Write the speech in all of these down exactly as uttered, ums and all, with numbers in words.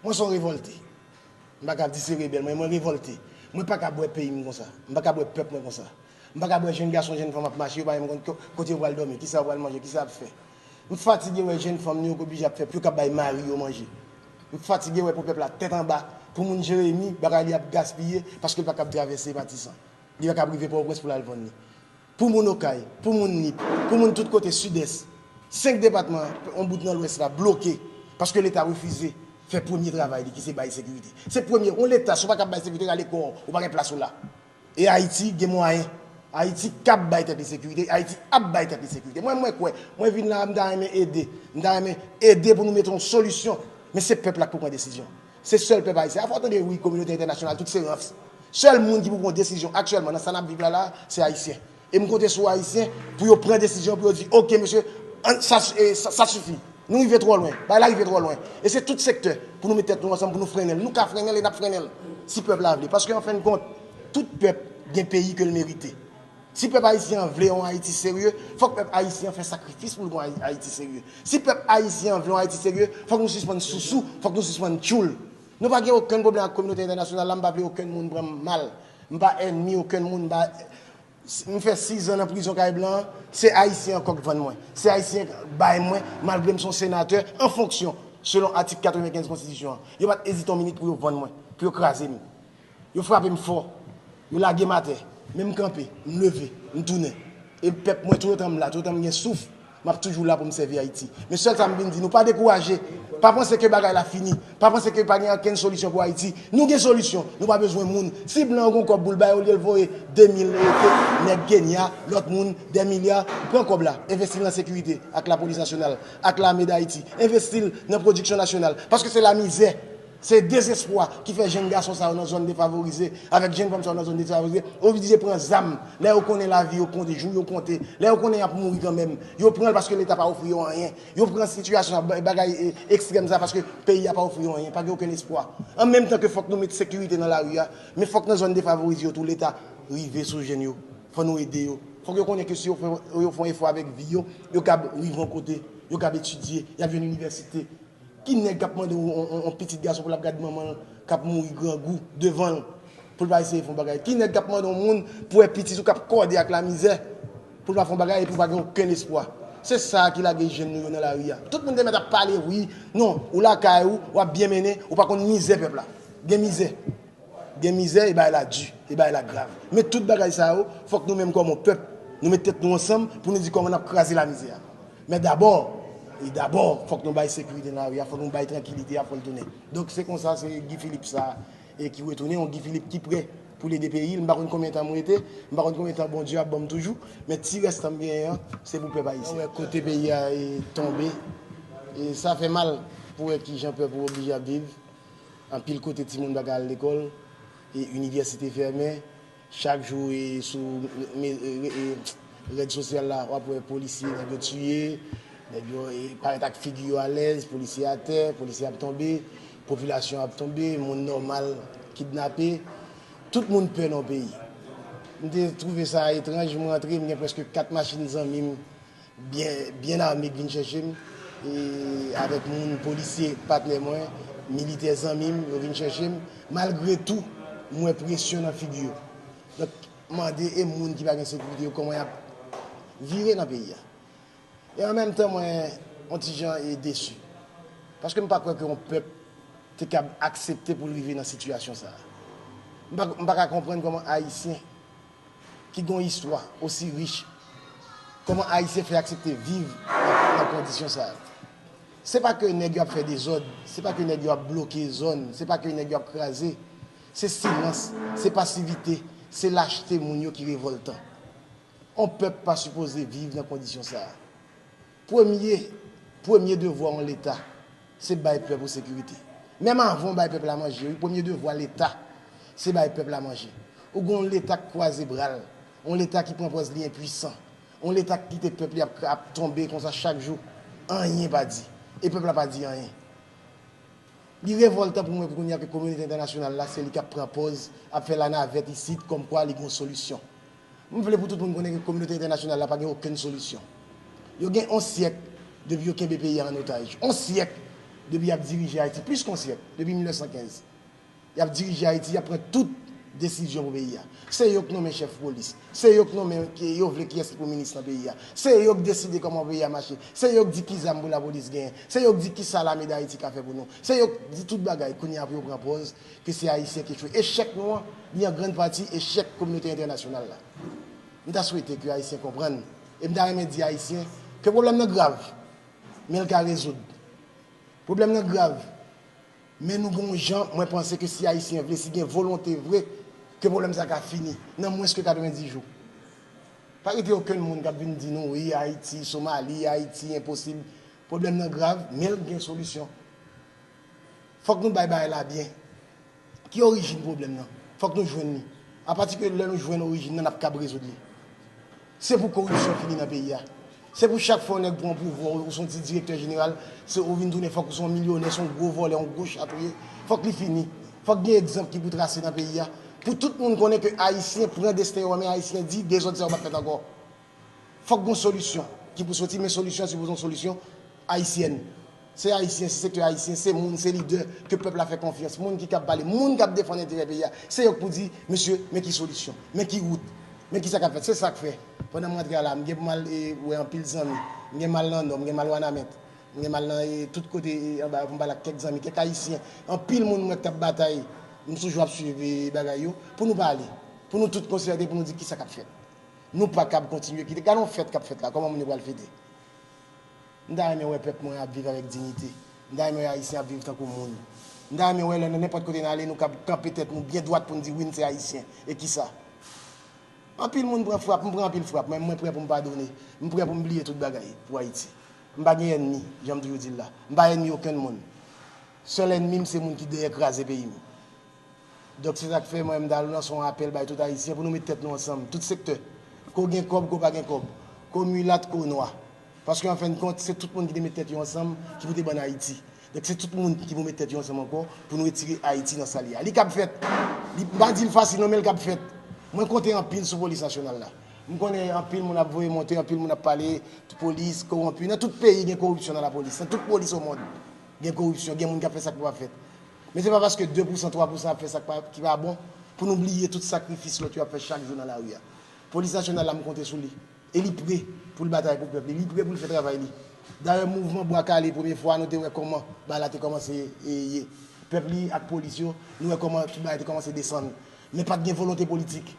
Mwen se yon revòlte. M pa ka di se rebèl, mwen, mwen revòlte. Mwen pa ka wè peyi m konsa. M pa ka wè pèp mwen konsa. M pa ka wè jèn gason, jèn fanm ap mache, yo pa menm konn ko-, kote yo pral dòmi, kisa yo pral manje, kisa y ap fè. M fatige wè jèn fanm nou yo k oblije ap fè pou yo ka bay mari yo manje. M fatige wè pou pèp la tèt anba, pou moun Jeremi, bagay li ap gaspiye, paske l pa kab travèse Matisan. Li pa kab rive Pòtoprens pou l al vann li. Pou moun Okay, pou moun Nip, pou moun tout kote Sidès, senk depatman, yon bout nan Lwès la, bloke, paske Leta refize fè premye travay li, ki se bay sekirite. Se premye, yon Leta, si w pa kab bay sekirite, rale kò w, ou pa gen plas ou la. E Ayiti gen mwayen. Ayiti kab bay tèt li sekirite, Ayiti ap bay tèt li sekirite. Mwen, mwen kwè, mwen vin la, m ta renmen ede. M ta renmen ede pou nou mete yon solisyon. Men se pèp la k pou pran desizyon. Se sèl pèp ayisyen. Afò w tande, wi, kominote entènasyonal, tout se rans. Sèl moun ki pou pran desizyon aktyèlman nan sa n ap viv la, la, se Ayisyen. E m konte sou Ayisyen pou yo pran desizyon, pou yo di, "Oke, mesye, an, sa, e, sa, sa sifi. Nou rive twò lwen. Bagay la rive twò lwen." E se tout sektè pou nou met tèt nou ansanm, pou nou frennen l. Nou ka frennen l e n ap frennen l. Si pèp la vle. Paske, an fen de kont, tout pèp gen peyi ke l merite. Si pèp ayisyen an vle yon Ayiti serye, fòk pèp ayisyen an fè sakrifis pou l gen yon Ayi-, Ayiti serye. Si pèp ayisyen an vle yon Ayiti serye, fòk nou sispann sousou, fòk nou sispann tchoul. Nou pa gen okenn pwoblèm ak kominote entènasyonal la, m pa vle okenn moun pran m mal. M pa ènmi okenn moun, m pa, m fè sis zan nan prizon kay blan an, se Ayisyen ankò k vann mwen. Se Ayisyen k bay mwen, malgre m se yon senatè, an fonksyon, selon atik katrevenkenz konstitisyon an. Yo pa t ezite yon minit pou yo vann mwen, pou yo kraze m. Yo frape m fò. Yo lage m atè. Men m kanpe, m leve, m tounen. E pèp mwen, toutotan m la, toutotan m gen souf, m ap toujou la pou m sèvi Ayiti. Men sèl sa m vin di nou, pa dekouraje. Pa panse ke bagay la fini. Pa panse ke pa gen okenn solisyon pou Ayiti. Nou gen solisyon. Nou pa bezwen moun. Si blan an gon kòb pou l bay, olye l voye de mil nèg Kenya, lòt moun, dè milya, pran kòb la, envesti l nan sekirite ak Lapolis Nasyonal, ak Lame Dayiti. Envesti l nan pwodiksyon nasyonal. Paske se lamizè. Se dezespwa ki fè jèn gason sa yo nan zòn defavorize, avèk jèn fanm sa yo nan zòn defavorize, oblije pran zam. Lè yo konnen lavi yo konte, jou yo konte, lè yo konnen y ap mouri kanmenm, yo pran l paske Leta pa ofri yo anyen. Yo pran sitiyasyon sa, ba-, bagay, e, ekstrèm sa, paske peyi a pa ofri yo anyen, pa gen okenn espwa. An menm tan ke fòk nou met sekirite nan lari a, men fòk nan zòn defavorize yo tou Leta rive sou jèn yo. Fò nou ede yo. Fòk yo konnen ke si yo fè, yo fè yon efò avèk vi yo, yo kab rive yon kote, yo kab etidye, y ap jwenn inivèsite. Ki nèg k ap mande yon, yon, yon, yon pitit gason pou l ap gad manman l k ap mouri grangou devan l, pou l pa eseye fè yon bagay? Ki nèg k ap mande yon moun pou wè pitit ou k ap kòde ak lamizè, pou l pa fè yon bagay epi w pa gen okenn espwa? Se sa ki lage jèn nou yo nan lari a. Tout moun te mèt ap pale, wi, non, ou lakay ou, w ap byen mennen, ou pa konn mizè pèp la. Gen mizè. Gen mizè, e bagay la di, e bagay la grav. Men tout bagay sa yo, fòk nou menm kòm yon pèp, nou met tèt nou ansanm pou nou di kòman n ap kraze lamizè a. Men dabò, e dabò, fòk nou bay sekirite nan lari a, fòk nou bay trankilite a, fò l tounen. Donk se konsa, se Guy Philippe sa, e ki retounen, yon Guy Philippe ki prè pou l ede peyi l. M pa konn konbyen tan m rete, m pa konn konbyen tan Bondye ap ban m toujou, men ti rès tan m genyen an, se pou pèp ayisyen. Wè kote peyi a, e, tonbe, e sa fè mal pou wè kijan pèp ou oblije ap viv. Anpil kote timoun pa ka al lekòl, e inivèsite fèmen. Chak jou, e, sou me-, e, e, rèd sosyal la, w ap wè polisye, nèg yo tiye, nèg yo, e, parèt ak figi yo alèz, polisye atè, polisye ap tonbe, popilasyon ap tonbe, moun nòmal kidnape. Tout moun pè nan peyi. M te twouve sa etranj, m rantre, m gen prèske kat machin zanmi m byen, byen ame k vin chèche m, e avèk moun, polisye, patnè mwen, militè zanmi m, yo vin chèche m. Malgre tou, m wè presyon nan figi yo. Donk, m mande, e moun ki pa gen sekirite yo, kòman y ap vire nan peyi a? E an menm tan, mwen, yon ti jan, e, desi. Paske m pa kwè ke yon pèp te kab aksepte pou l rive nan sitiyasyon sa a. M pa, m pa ka konprann kòman Ayisyen ki gen yon istwa osi rich, kòman Ayisyen fè aksepte viv nan, nan kondisyon sa a? Se pa ke nèg yo ap fè dezòd, se pa ke nèg yo ap bloke zòn, se pa ke nèg yo ap kraze. Se silans, se pasivite, se lachte moun yo ki revòltan. On pèp pa sipoze viv nan kondisyon sa a. Premye, premye devwa yon Leta, se bay pèp ou sekirite. Menm avan w bay pèp la manje, wi, premye devwa Leta, se bay pèp la manje. Ou gen yon Leta k kwaze bra l, yon Leta ki pran pòz li enpwisan, yon Leta k kite pèp li ap, ap tonbe konsa chak jou, anyen pa di. E pèp la pa di anyen. Li revòltan pou mwen kounye a ke kominote entènasyonal la, se li k ap pran pòz, ap fè lanavèt isit, kòmkwa li gen yon solisyon. M vle pou tout moun konnen ke kominote entènasyonal la pa gen okenn solisyon. Yo gen yon syèk depi yo kenbe peyi a an otaj. Yon syèk! depi y ap dirije Ayiti, plis ke yon syèk, depi mil nèf san kenz. Y ap dirije Ayiti, y ap pran tout desizyon pou peyi a. Se yo k nonmen chèf polis. Se yo k nonmen, ke yo vle kiyès ki pou minis nan peyi a. Se yo k deside kòman peyi a mache. Se yo k di ki zam pou lapolis genyen. Se yo k di kisa Lame Dayiti ka fè pou nou. Se yo k di tout bagay. Kounye a pou yo pran pòz ke se Ayisyen ki echwe. Echèk nou an, li an grann pati echèk kominote entènasyonal la. M ta swete ke Ayisyen konprann. E m ta renmen di Ayisyen ke pwoblèm nan grav, men l ka rezoud. Pwoblèm nan grav, men nou gen yon jan, mwen panse ke si Ayisyen vle, si gen volonte vre, ke pwoblèm sa ka fini nan mwens ke katrevenndis jou. Pa rete okenn moun k ap vin di nou, wi, Ayiti, Somali, Ayiti, enposib. Pwoblèm nan grav, men l gen solisyon. Fòk nou bay bagay la byen. Ki orijin pwoblèm nan? Fòk nou jwenn li. Apati ke lè nou jwenn orijin nan, n ap kab rezoud li. Se pou koripsyon fini nan peyi a. Se pou chak fwa yon nèg pran pouvwa, ou se yon ti direktè jeneral, se ou vin tounen fòk ou se yon milyonè, se yon gwo vòlè, yon gwo chat ou ye. Fòk li fini. Fòk gen egzanp ki pou trase nan peyi a. Pou tout moun konnen ke Ayisyen pran desten yo an men, Ayisyen di dezòd sa yo p ap fèt ankò. Fòk gon solisyon ki pou soti, men solisyon an sipoze yon solisyon ayisyèn. Se Ayisyen, se sektè ayisyen, se moun, se lidè ke pèp la fè konfyans, moun ki kab pale, moun k ap defann enterè peyi a. Se yo k pou di, mesye, men ki solisyon, men ki wout, men kisa k ap fèt. Se sa k fè, pandan m rantre a la, m gen pou m al e, wè anpil zanmi. M gen m al nan Nò, m gen m al Wanament, m gen m al nan e, tout kote e, anba yo pou m pale ak kèk zanmi, kèk Ayisyen. Anpil moun m wè k t ap batay, m toujou ap swiv e, bagay yo, pou nou pale, pou nou tout konsète, pou nou di kisa k ap fèt. Nou pa kab kontinye kite. Gade yon fèt k ap fèt la, kòman moun yo pral fete? M ta renmen wè pèp mwen ap viv avèk diyite. M ta renmen wè Ayisyen ap viv tankou moun. M ta renmen wè lè nan nenpòt kote n ale, nou kab kanpe tèt nou byen dwat pou n di wi, n se Ayisyen. E kisa? Anpil moun pran frap, m pran anpil frap, men mwen prè pou m padone. M prè pou m bliye tout bagay pou Ayiti. M pa gen ènmi, jan m toujou di l la. M pa ènmi okenn moun. Sèl ènmi m se moun ki dèyè kraze peyi m. Donk, se sa k fè mwen, m ta lanse yon apèl bay tout Ayisyen pou nou met tèt nou ansanm, tout sektè. Ke w gen kòb, ke w pa gen kòb, ke w milat, ke w nwa. Paske, an fen de kont, se tout moun ki te met tèt yo ansanm ki pou te ban n Ayiti. Donk, se tout moun ki pou met tèt yo ansanm ankò pou nou retire Ayiti nan sa l ye a. Li kab fèt. Li, m pa di l fasil non, men l kab fèt. Mwen konte anpil sou polis nasyonal la. M konnen anpil moun ap voye monte, anpil moun ap pale, polis, kowonpi. Nan tout peyi, gen koripsyon nan lapolis. Nan tout polis o mond, gen koripsyon, gen moun k ap fè sa k pa fèt. Men se pa paske de pousan, twa pousan ap fè sa k pa, ki pa bon, pou nou bliye tout sakrifis lòt yo ap fè chak jou nan lari a. Polis nasyonal la, m konte sou li. E li pre pou l batay pou pèp li. Li pre pou l fè travay li. Dayè, mouvman Bwa Kale, premye fwa, nou te wè kòman bagay la te kòmanse e, ye. Pèp li ak polis yo, nou wè kòman tout bagay te kòmanse desann. Men pa t gen volonte politik.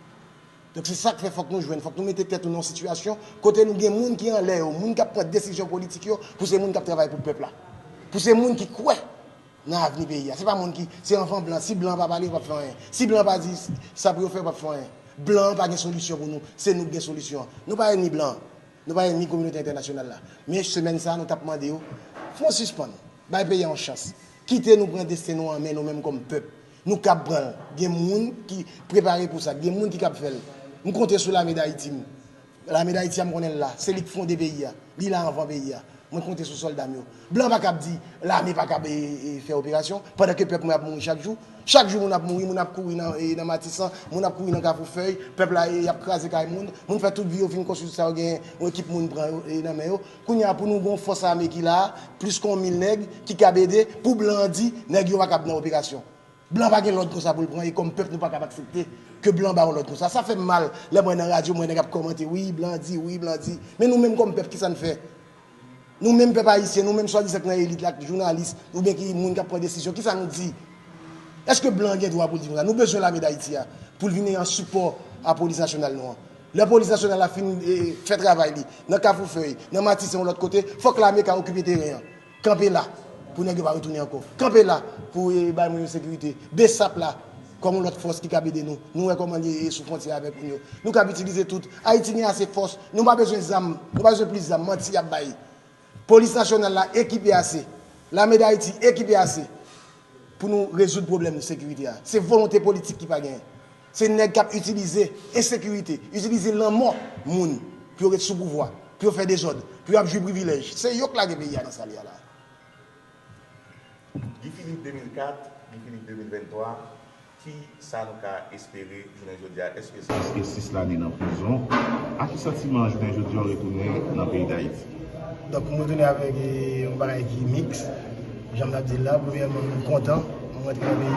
Donk, se sa k fè fòk nou jwenn, fòk nou mete tèt nou nan yon sitiyasyon kote nou gen moun ki anlè yo, moun k ap pran desizyon politik yo, pou se moun k ap travay pou pèp la. Pou se moun ki kwè nan avni peyi a. Se pa moun ki, se anvan blan. Si blan pa pale, yo p ap fè anyen. Si blan pa di sa pou yo fè, yo p ap fè anyen. Blan an pa gen solisyon pou nou. Se nou k gen solisyon an. Nou pa ènmi blan an. Nou pa ènmi kominote entènasyonal la. Men semèn sa a, nou t ap mande yo, fè yon sispann. Bay peyi a yon chans. Kite nou pran desten nou an men nou menm kòm pèp. Nou kab pran l. Gen moun ki prepare pou sa. Gen moun ki kab fè l. M konte sou Lame Dayiti m. Lame Dayiti a, m konnen l la. Se li k fonde peyi a. Li la anvan peyi a. Mwen konte sou sòlda m yo. Blan pa kab di, lame pa kab e, e, fè operasyon, pandan ke pèp mwen ap mouri chak jou. Chak jou moun ap mouri, moun ap kouri nan, e, nan Matisan, moun ap kouri nan Kafou Fèy, pèp la, e, y ap kraze kay moun. Moun fè tout vi yo fin konstwi tout sa yo genyen, yon ekip moun pran yo, e, nan men yo. Kounye a, pou nou gen yon fòs ame ki la, plis ke yon mil nèg, ki kab ede, pou blan an di, nèg yo pa kab nan operasyon. Blan pa gen lòd konsa pou l pran, e kòm pèp nou pa kab aksepte ke blan ba yon lòd konsa. Sa fè m mal, lè m wè nan radyo, m wè nèg ap kòmante, wi, blan di, wi, blan di. Men nou menm kòm pèp, kisa n fè? Nou menm pèp ayisyen, nou menm swadizan k nan elit la, k jounalis, oubyen ki moun k ap pran desizyon, kisa nou di? Èske blan an gen dwa pou l di konsa? Nou bezwen lame Dayiti a, pou l vin an sipò a polis nasyonal nou an. Lè polis nasyonal la fin, e, fè travay li, nan Kafou Fèy, nan Matisan, yon lòt kote, fòk lame ka okipe teren an. Kanpe la pou nèg yo pa retounen ankò. Kanpe la pou, e, bay moun yo sekirite. Besap la kòm yon lòt fòs ki kab ede nou. Nou wè kòman li ye sou fwontyè avèk moun yo. Nou kab itilize tout. Ayiti gen ase fòs. Nou pa bezwen zam. Nou pa bezwen plis zam. Manti y ap bay. Polis nasyonal la ekipe ase. Lame Dayiti ekipe ase pou nou rezoud pwoblèm sekirite a. Se volonte politik ki pa genyen. Se nèg k ap itilize ensekirite, itilize lanmò moun pou yo ret sou pouvwa, pou yo fè dezòd, pou yo ap jwi privilèj. Se yo k lage peyi a nan sa l ye a la. Guy Philippe de mil kat, Guy Philippe de mil venntwa, ki sa nou ka espere jounen jodi a? Èske sa... Prèske sis lane nan prizon. A ki santiman jounen jodi a w retounen nan peyi Dayiti? Donk, m retounen avèk, e, yon bagay ki miks. Jan m t ap di l la, premyèman, m kontan, m rantre nan peyi.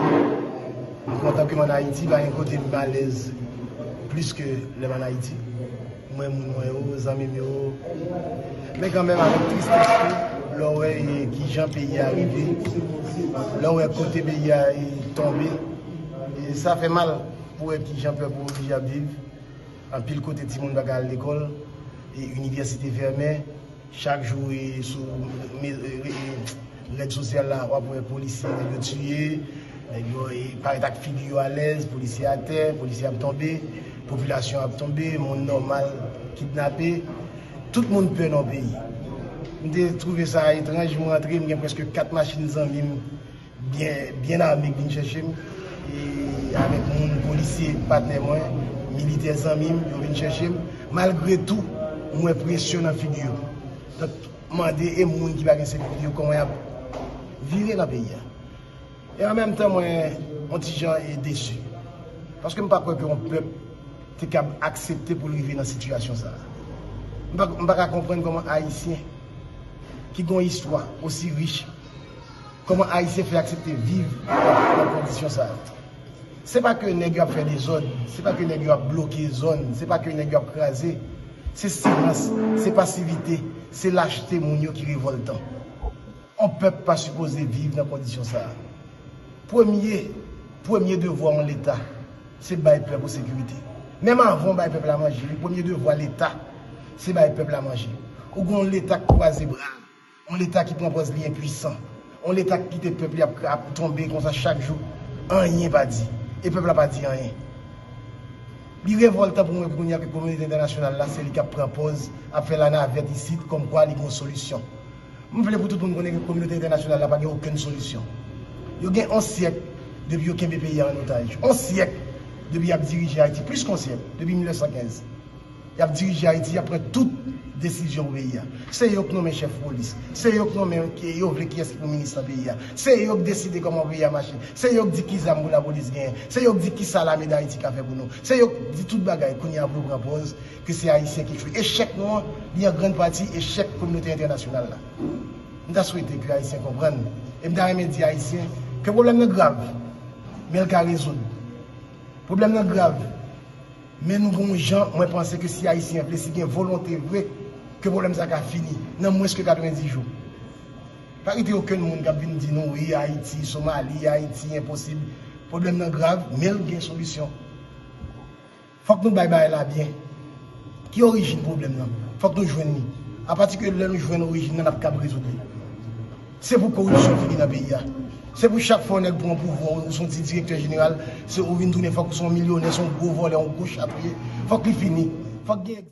M kontan ke m ann Ayiti, pa gen kote m alèz plis ke lè m ann Ayiti. M wè moun mwen yo, zanmi m yo. Men kanmenm, avèk tristès tou, lè w wè, e, kijan peyi a rive, lè w wè kote peyi a, e, tonbe, e sa fè mal pou wè kijan pèp ou oblije ap viv. Anpil kote timoun pa ka al lekòl, e inivèsite fèmen. Chak jou, e, sou me- e, e, rèd sosyal la, w ap wè polisye, nèg yo tiye, nèg yo, e, parèt ak figi yo alèz, polisye atè, polisye ap tonbe, popilasyon ap tonbe, moun nòmal kidnape. Tout moun pè nan peyi. M te twouve sa etranj, m rantre, m gen prèske kat machin zanmi m byen, byen ame k vin chèche m, e avèk moun, polisye, patnè mwen, militè zanmi m, yo vin chèche m. Malgre tou, m wè presyon nan figi yo. Donk, mande e moun ki pa gen sekirite yo, kòman y ap vire nan peyi a. E an menm tan, mwen, yon ti jan e desi. Paske m pa kwè ke yon pèp te kab aksepte pou l rive nan sitiyasyon sa a. M pa, m pa ka konprann kòman Ayisyen ki gen yon istwa osi rich, kòman Ayisyen fè aksepte viv nan kondisyon sa a. Se pa ke nèg yo ap fè dezòd, se pa ke nèg yo ap bloke zòn, se pa ke nèg yo ap kraze. Se silans, se pasivite, se lachte moun yo ki revòltan. On pèp pa sipoze viv nan kondisyon sa a. Premye, premye devwa yon leta, se bay pèp ou sekirite. Menm avan w bay pèp la manje, wi, premye devwa leta, se bay pèp la manje. Ou gen yon leta k kwaze bra l, yon leta ki pran pòz li enpwisan, yon leta ki kite pèp li ap, ap tonbe konsa chak jou, anyen pa di. E pèp la pa di anyen. Li revòltan pou mwen kounye a ke kominote entènasyonal la, se li k ap pran pòz, ap fè lanavèt isit, kòmkwa li gen yon solisyon. M vle pou tout moun konnen ke kominote entènasyonal la pa gen okenn solisyon. Yo gen on syèk depi yo kenbe peyi a an otaj. On syèk depi y ap dirije Ayiti, plis ke on syèk, depi mil nèf san kenz. Y ap dirije Ayiti, y ap pran tout desizyon pou peyi a. Se yo k nonmen chèf polis. Se yo k nonmen, ke yo vle kiyès ki pou minis nan peyi a. Se yo k deside kòman peyi a mache. Se yo k di ki zam pou lapolis genyen. Se yo k di kisa lame Dayiti ka fè pou nou. Se yo k di tout bagay. Kounye a pou yo pran pòz ke se Ayisyen ki echwe. Echèk nou an, li an grann pati echèk kominote entènasyonal la. M ta swete ke Ayisyen konprann, e m ta renmen di Ayisyen ke pwoblèm nan grav, men l ka rezoud. Pwoblèm nan grav, men nou gen yon jan, mwen panse ke si Ayisyen vle, si gen volonte vre, ke pwoblèm sa ka fini nan mwens ke katrevenndis jou. Pa kite okenn moun k ap vin di nou, wi, Ayiti, Somali, Ayiti, enposib. Pwoblèm nan grav, men l gen solisyon. Fòk nou bay bagay la byen. Ki orijin pwoblèm nan? Fòk nou jwenn li. Apati ke lè nou jwenn orijin nan, n ap kab rezoud li. Se pou koripsyon fini nan peyi a. Se pou chak fwa yon nèg pran pouvwa, ou se yon ti direktè jeneral, se ou vin tounen, fòk ou se yon milyonè, se yon gwo vòlè, yon gwo chat ou ye. Fòk li fini. Fòk gen